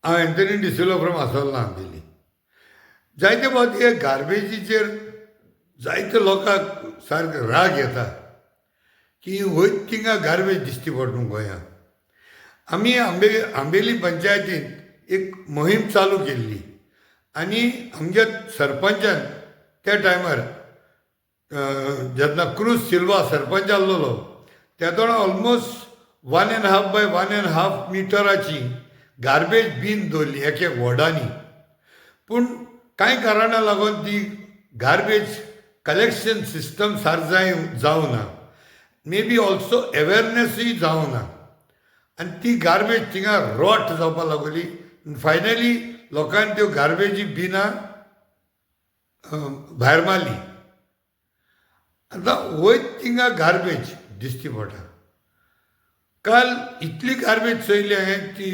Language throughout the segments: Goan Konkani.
हांव एंथनी डिसिल्वा फ्रॉम आसोल्ला आंबेली. जायते फावटी हे गार्बेजीचेर जायते लोकांक सारको राग येता की वयत थिंगा गार्बेज दिश्टी पडटा गोंयांत. आमी आंबेली पंचायतीन एक मोहीम चालू केल्ली आनी आमच्या सरपंचान त्या टायमार, जेन्ना क्रूज सिल्वा सरपंच आसलेलो, तेदोणा almost 1.5 by 1.5 मिटराची garbage बीन दवरली एक एक वॉर्डांनी. पूण कांय कारणां लागून ती गार्बेज कलेक्शन सिस्टम सारक जावना, मे बी ऑल्सो एवेरनसूय जावना आनी ती गार्बेज थिंगा रॉट जावपाक लागली. फायनली लोकांनी त्यो गार्बेजी बिनां भायर मारली. आतां वयत थिंगा गार्बेज दिश्टी पडटा. काल इतली गार्बेज चोयली हांवें, ती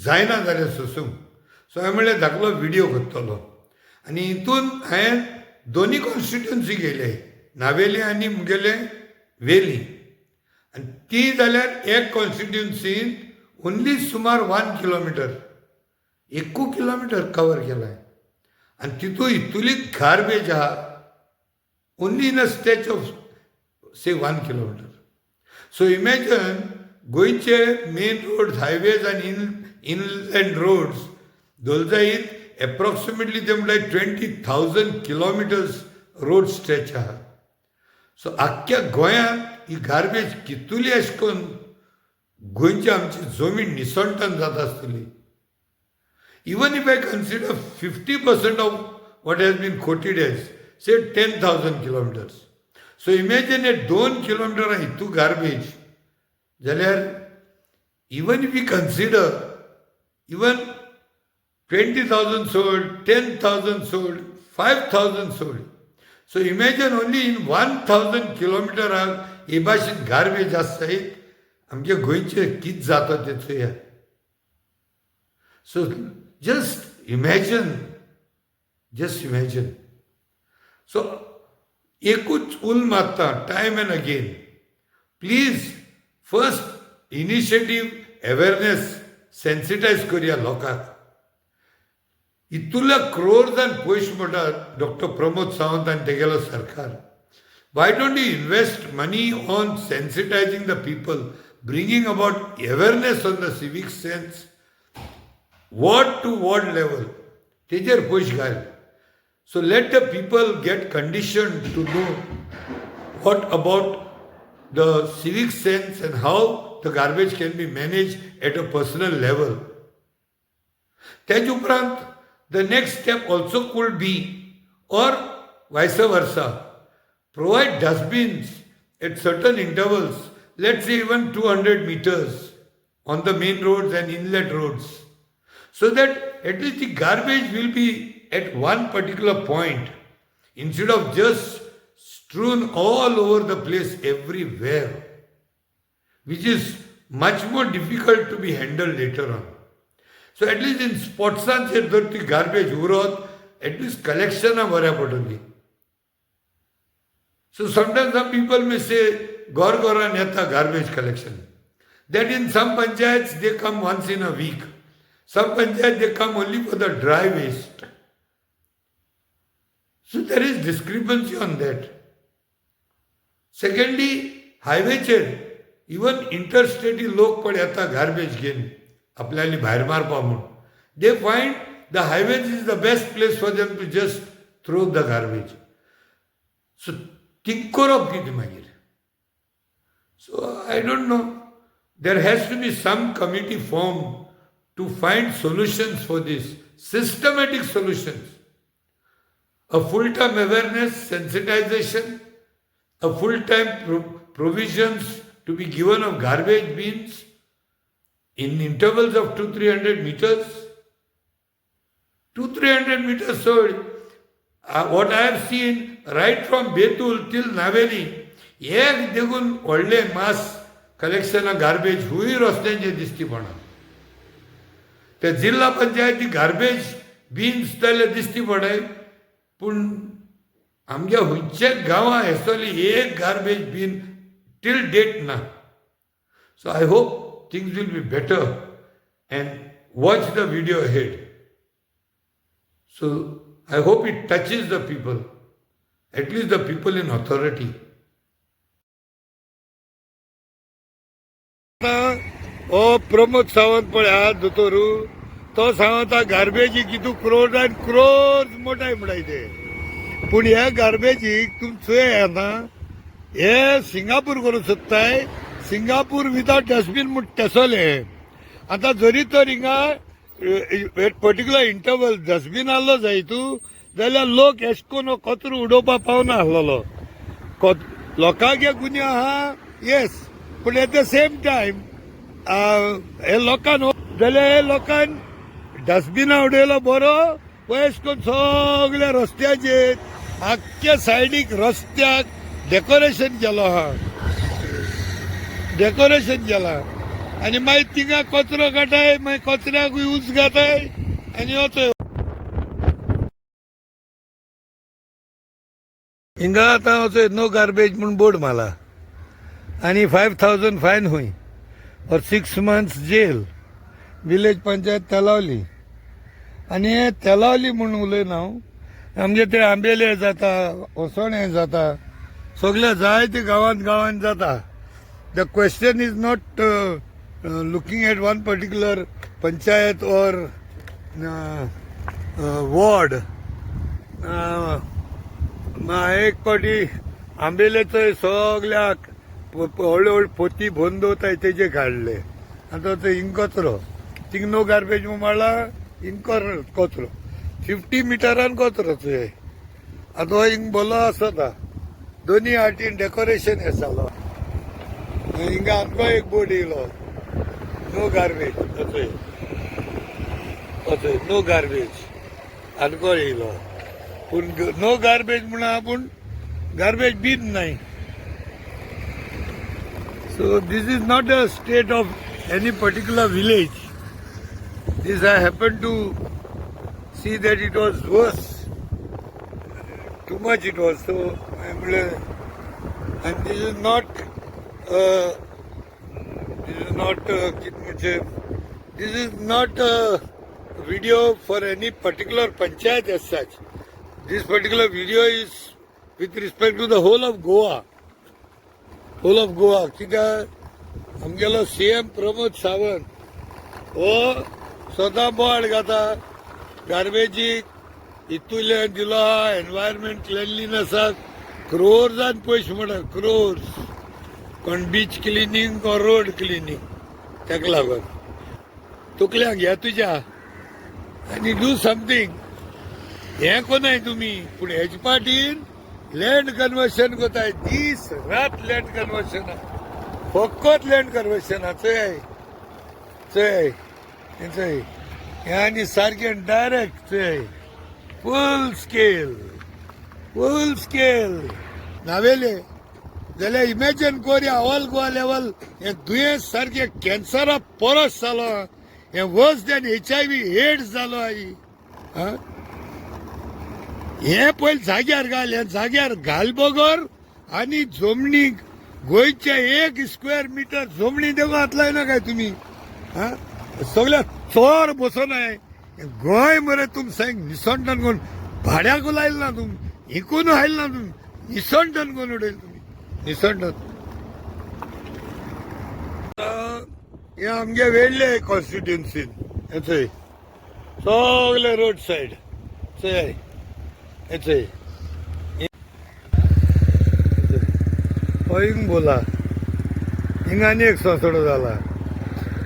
जायना जालें सोसूंक. सो हांवें म्हणलें, धाकलो विडियो करतलो. आनी हितून हांवें दोनी कॉन्स्टिट्युन्सी घेयले, नावेली आनी मुगेले वेली. आनी ती जाल्यार एक कॉन्स्टिट्युन्सीन ओन्ली सुमार 1 किलोमिटर, एकू किलोमिटर कवर केलां आनी तितू इतुली गार्बेज आहा only in a stretch of, say, 1 kilometer. So imagine, गोंयचे मेन रोड्स, हायवेज आनी इनलँड रोड्स धरले जायत, एप्रॉक्सिमेटली ते म्हणल्यार 20,000 kilometers road stretch आहा. सो आख्ख्या गोंयांत ही गार्बेज कितुली अशें करून गोंयची आमची जमीन निसणटान जाता आसतली. Even if I consider 50% of what has been quoted as, say, 10,000 kilometers, so imagine हे 2 किलोमिटरां हितू गार्बेज जाल्यार, even if you consider even 20,000 सोड, 10,000 सोड, 5,000 सोड, so imagine only in 1,000 किलोमिटराक हे भाशेन गार्बेज आसता. आमच्या गोंयचें कितें जाता तें चोया. So just imagine, just imagine. So एकूच उल मारता time and again, please, first initiative, awareness, sensitize करुया लोकांक. इतुल्या क्रोर्सान पयशे म्हणटात डॉक्टर प्रमोद सावंत आनी तेगेलो सरकार. Why don't you invest money on sensitizing the people, bringing about awareness on the civic sense, ward to ward level? तेजेर पयशे घाल. So let the people get condition to know what about the civic sense and how the garbage can be managed at a personal level. तेज उपरांत the next step also could be, or vice versa, provide dustbins at certain intervals, let's say even 200 meters on the main roads and inlet roads, so that at least the garbage will be at one particular point instead of just strewn all over the place everywhere, which is much more difficult to be handled later on. So at least in स्पॉट्सांचेर जर ती गार्बेज उरत, एटलिस्ट कलेक्शनां बऱ्या पडटली. So sometimes some people may say, घर घरान येता garbage collection. That in some panchayats they come once in a week. Some panchayat they come only for the dry waste. So there is discrepancy on that. Secondly, हायवेचेर इवन इंटरस्टेटी लोक पण येता गार्बेज घेवन आपल्याली भायर मारपा म्हूण. They find the highways is the best place for them to just throw the garbage. So think करप कितें मागीर? So I don't know, there has to be some committee form to find solutions for this, systematic solutions, a full time awareness, sensitization, a full time provisions to be given of garbage bins in intervals of 2 300 meters. 2 300 meters. So what I have seen right from Betul till Naveli, एक देखून व्हडलें मास कलेक्शन गार्बेज हुंय रस्त्यांचेर दिश्टी पडना. ते जिल्हा पंचायती गार्बेज बीन्स जाल्यार दिश्टी पडाय, पूण आमच्या खंयच्याच गांवां हेसली एक गार्बेज बीन टील डेट ना. So I hope things will be better and Watch the video ahead. So I hope it touches the people, at least the people in authority. हो प्रमोद सावंत पळय हा दोतोरू, तो सांगता गार्बेजीक कितू क्रोर्स आनी क्रोर्स मोठाय म्हणटाय ते. पूण ह्या गार्बेजीक तुम चोय आतां, हे सिंगापूर करूंक सोदताय. सिंगापूर विदाउट डस्टबीन म्हूण तेसोले. आतां जरी तर हिंगा पर्टिक्युलर इंटरवल डस्टबीन आहलो जाय तूं जाल्यार लोक एश कोन कचरो उडोवपा पावना आहलोलो. लोकांक गुन्यांव आहा, येस, पूण एट the same time हे लोकांक जाल्यार हे लोकांक डस्टबिना उडयलो बरो. पळय करून सगल्या रस्त्याचेर, आख्ख्या सायडीक रस्त्याक डेकोरेशन केलो आहा, डेकोरेशन केलां आनी मागीर थिंगा कचरो काडटाय, मागीर कचऱ्याकूय उज घाताय आनी वचय. हिंगा आतां वचय, नो गार्बेज म्हूण बोर्ड मारला आनी 5,000 fine हुंय or 6 months jail. Village panchayat Telaulim. आनी हे तेलावली म्हूण उलयना हांव, आमगे ते आंबेले जाता, ओसोणे जाता, सगल्या जायते गांवांत गांवांत जाता. The question is not looking at one particular panchayat or ward. एक फावटी आंबेलेचो सगल्याक व्हडले व्हडले पोती भरून दवरताय, तेजे काडले. आतां तो हिंग कचरो, थिंग नो गार्बेज म्हूण मारला, हिंग कचरो 50 मिटरान कचरो चोय. आतां हो हिंग बोलो आसता, दोनी आटीन डेकोरेशन हें जालो. हिंगा आमकां एक बोर्ड येयलो, नो गार्बेज. अचोय अचोय, नो गार्बेज आनको येयलो. पूण नो गार्बेज म्हूण आहा, पूण गार्बेज बीन नाय. So this is not a state of any particular village. This I happen to see that it was worse, too much it was. So and this is not कित म्हणजे this is not a video for any particular panchayat as such. This particular video is with respect to the whole of Goa. Whole of Goa. कित्याक आमगेलो सीएम प्रमोद सावंत हो स्वता बोवाळ घाता गार्बेजीक. इतुले दिलो आहा एनवायरमेंट क्लिनलीनेसाक क्रोर्सान पयशे म्हणटा, क्रोर्स, कोण बीच क्लिनींग, कोण रोड क्लिनींग. ताका लागून तकल्यांक घे तुज्या आनी do something. हें कोनाय तुमी, पूण हेजे पाटीन लँड कन्वर्शन कोताय, दीस रात लँड कन्वर्शन, फकत लँड कन्वर्शन. चोय चोय, हें चोय, हें आनी सारकें डायरेक्ट चोय, फूल स्केल, फूल स्केल नावेले. जाल्यार इमॅजिन कोरया, ऑल गोवा लेवल हें दुयेंस सारकें कॅन्सरा परस जालो हें, वर्स दॅन HIV AIDS जालो आई. आं, हें पयलीं जाग्यार घाल. हें जाग्यार घाल बगर आनी जमनीक, गोंयच्या एक स्क्वेअर मिटर जमनी देखून हात लायना काय तुमी? आं, सगळ्या चोर बसोनाय गोंय मरे. तुम सांग, निसणटन कोण भाड्याक लायला ना, तुमी इकून आयल ना, तुमी निसणटन कोण उडयल तुमी निसणटन. हे आमगे वेडले कॉन्स्टिट्युन्सीन हे चोय, सगळे रोड सायड चोय, हे चोय, हो हिंग बोला, हिंगा आनी एक सोंसडो जाला.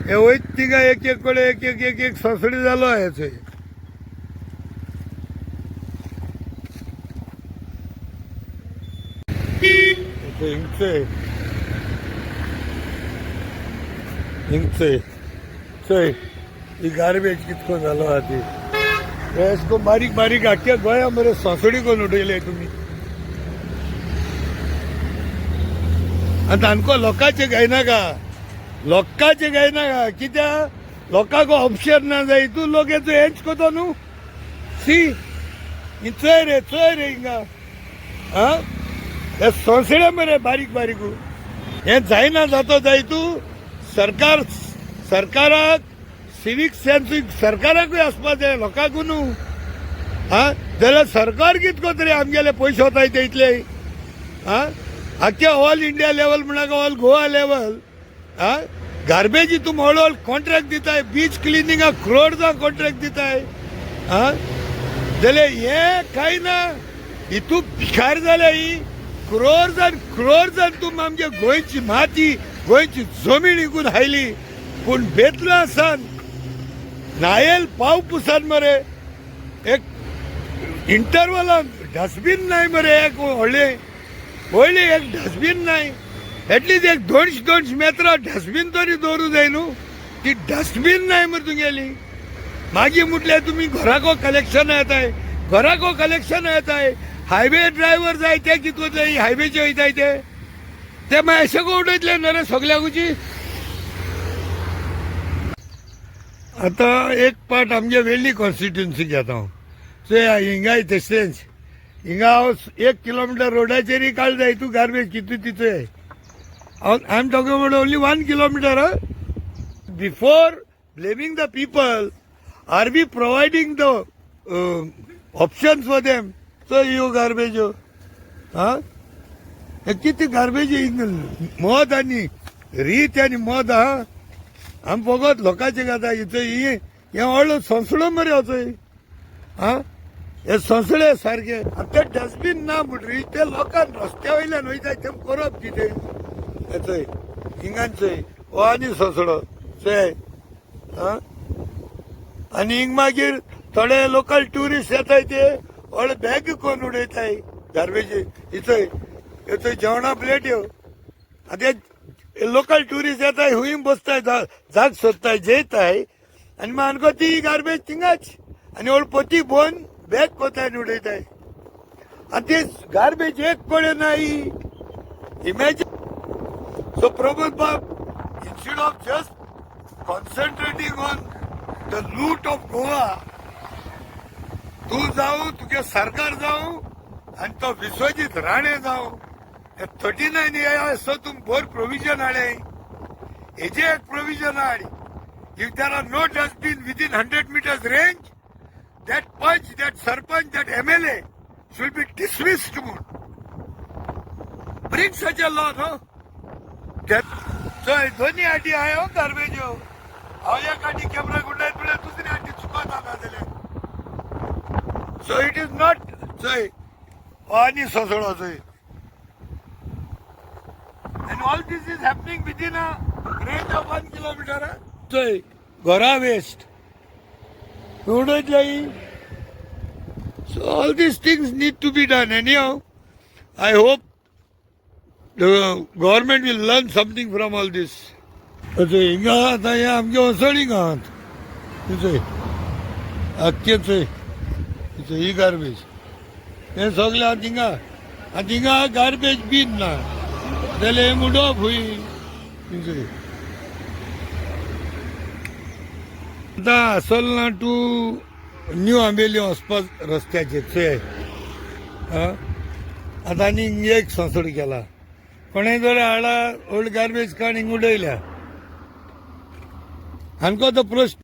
हे वयत तिंगा एक एक कडेन एक एक एक एक सोंसडी जालो हे चोय. हे हिंगचोय, हिंगचोय, चोय ही गार्बेज कितको जालो आहा ती. हे अशें करून बारीक बारीक आख्ख्या गोंया मरे सोंसडी करून उडयले तुमी. आनी तांकां लोकांचे घेयनाका, लोकांचे घेयनाका. कित्याक लोकांक ऑप्शन ना जाय, तूं लोक येचो हेंच कोतो न्हू. सी ही चोय रे, चोय रे हिंगा. आं, हे सोंसडे मरे बारीक बारीक. हें जायना जातो जाय तूं सरकार, सरकाराक सिवीक सेन्स सरकाराकूय आसपा जाय, लोकांकू न्हू. आं, जाल्यार सरकार कित तरी आमगेले पयशे वताय ते इतले. आं, आख्खे ऑल इंडिया लेवल म्हणाका, ऑल गोवा लेवल. आं, गार्बेज हितून हळू हळू कॉन्ट्रॅक्ट दिताय, बीच क्लिनिंगाक क्रोडचा कॉन्ट्रॅक्ट दिताय. आं, जाल्यार हें कांय ना, हितू भिकार जाल्या ही. क्रोर्सान क्रोर्सान तूं आमगे गोंयची माती, गोंयची जमीन विकून हायली, पूण बेतला सान नायल पाव पुसान मरे एक इंटरवलान डस्टबीन नाही मरे. एक व्हडलें व्हडलें एक डस्टबीन नाही. एटलीस्ट एक 200-200 मेत्रां डस्टबीन तरी दवरूं जाय न्हू. ती डस्टबीन नाही मरे तुगेली. मागीर म्हटल्यार तुमी घराको कलेक्शन येताय, घराको कलेक्शन येताय. हायवे ड्रायव्हर जाय ते कित वतले? हायवेचे वयताय ते, ते मागीर अशें को उडयतले न्हू रे सगल्याकुची. आतां एक पार्ट आमगे वेर्ली कॉन्स्टिट्युन्सी घेता हांव. चोय, हिंगाय तशेंच. हिंगा हांव 1 किलोमिटर रोडाचेरय काडले हितू गार्बेज कितू तितूय. हांव, I am talking about only 1 kilometre. Before blaming the people, are we providing the options for them? चोय ह्यो गार्बेज्यो. हा, हे कितें गार्बेज, मद आनी रीत आनी मद. आहा, आमी फकत लोकांचे खाता. हिचो ही हे व्हडलो सोंसडो मरे हो. चोय, हा, हे सोंसडे सारके. आनी ते डस्टबीन ना म्हणटरी ते लोकांक रस्त्या वयल्यान वयता ते करप कितें? हे चोय, हिंगान चोय, हो आनी सोंसडो चोय. हा, आनी हिंग मागीर थोडे लोकल ट्युरिस्ट येताय, ते व्हडले बॅग कोण उडयताय गार्बेज. हिचोय, हेचोय, जेवणा प्लेट ह्यो. आनी ते लोकल ट्युरिस्ट येताय, हुंय बसताय, जाग सोदताय, जेयताय आनी मागीर ती गार्बेज थिंगाच आनी व्हड पोती भोवन बॅग कोताय आनी उडयताय. आनी ते गार्बेज एक कडेन ना. इमॅजिन. सो प्रमोद बाब, instead of just concentrating on the loot of Goa, तूं जावं, तुगे सरकार जावं आनी तो विश्वजीत राणे जावं, हे 39A असो तूं बोर प्रोविजन हाडे. हेजे एक प्रोविजन हाड, if there are no dustbin within 100 meters range, that panch, that sarpanch, that MLA should be dismissed म्हूण. Bring such a law, no? चोय, दोन्ही आटी आहे हो गार्बेज. हांव एक आटी कॅमेरा गुंडायत म्हळ्यार दुसरी आटी चुकत जातले. So it is not. चोय, हो आनी सोंसडो चोय. And all this is happening within a range of 1 kilometer. चोय, घरा waste उडयतले. So all these things need to be done. Anyhow, I hope the government will learn something from all this. चोय, हिंगा आतां हें आमगे वसणी गांवांत. चोय, आख्खें चोय, चोय ही गार्बेज. हें सगळें आतां थिंगा, आनी थिंगा गार्बेज बीन ना जाल्यार हें उडोवप खंय? चोय, आतां आसोलना टू न्यू आंबेली वचपाक रस्त्याचेर चोय. आतां आनी एक सोंसड केला कोणें जर हाडला, ओल्ड गार्बेज काड हिंग उडयल्या. आमकां तो प्रश्न.